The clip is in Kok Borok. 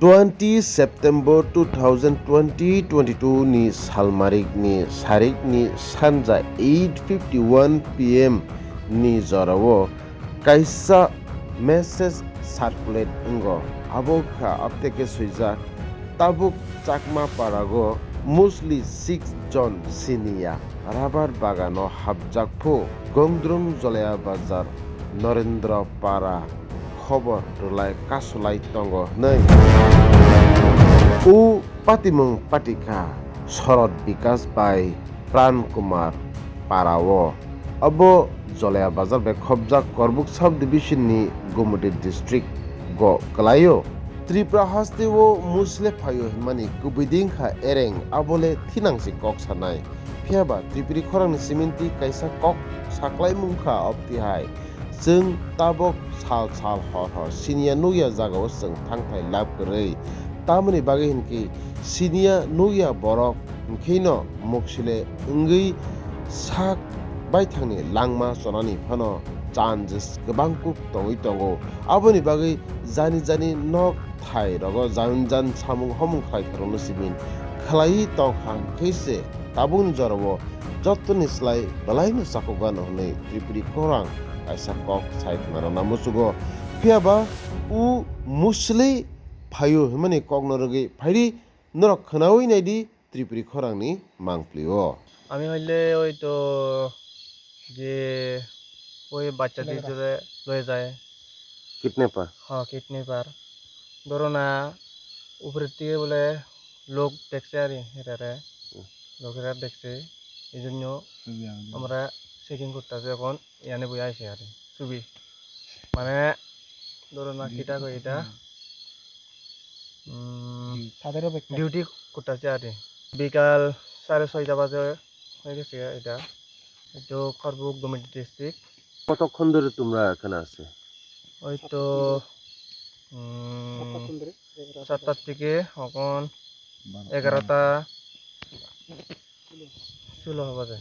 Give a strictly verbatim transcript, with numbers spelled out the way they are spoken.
Twenty September two thousand twenty twenty-two ni salmarikni sarikni sanja eight fifty-one P M ni jorao kaisa message circulate wngo. Abo wngkha apteke swijak, "Tabuk Chakma Parago Musli six jon siniya rabar bagano hapjak phu, Gongdrung Jolaya Bazar, Norendra Para, khobor rwlai kasulai tongo," hwnwi. O patimung patikha Sorot Bikas bai Pran Kumar Parao. Abo Jolaya Bazar bai khobjak Korbuk Sub Division ni Gumoti District go kwlaio. Tripura haste o Musle phaio hwnmani kubui dingkha ereng, abole thinangsi kok sanai. Phiyaba Tripuri khorangni siminti kaisa kok saklaimung kha, obtihai chwng tabok sal sal hor hor siniya nukya jagao chwng thangthai lab kwrwi. Tamoni bagwi hinkhe siniya nukya borok hinkheno muksile wngwi sak baithangni langma chonani phano chances kwbang kuk tongwi tongo. Aboni bagwi jani jani nok thai rogo jan jan samung homung khlai kharokno simin khlaiwi tongkha, hinkhe se tabukni jorao jottoni slai belaino chakokgano hwnwi Tripuri khorang kaisa kok sai khna rwna muchugo. Phiyaba o Musli phaio hwnmani kokno rwgwi phaidi, norok khnaui naidi Tripuri khorangni mangpli o. আমি হইলে ওই তো যে ওই বাচ্চা দুইটারে লয়ে যায়। কিডন্যাপার। হ্যাঁ, কিডন্যাপার। ধরো না, উপরের থেকে বলে লোক দেখছে আর কি এটারে। হুম। লোকেরা দেখছে, এই জন্য আমরা চেকিং করতেছি এখন। ইয়ানে বই আইছে আর কি। ছবি। মানে, ধরো না, কিটা কই এটা? উম, ডিউটি করতেছে আর কি। বিকাল সাড়ে ছয়টা বাজে হয়ে গেছে এটা। এটা খড়বুক, গমেন্ট ডিস্ট্রিক্ট। কতক্ষণ ধরে তোমরা এখানে আছে? ওই তো, উম, সাতটার থেকে এখন এগারোটা ষোলো বাজে।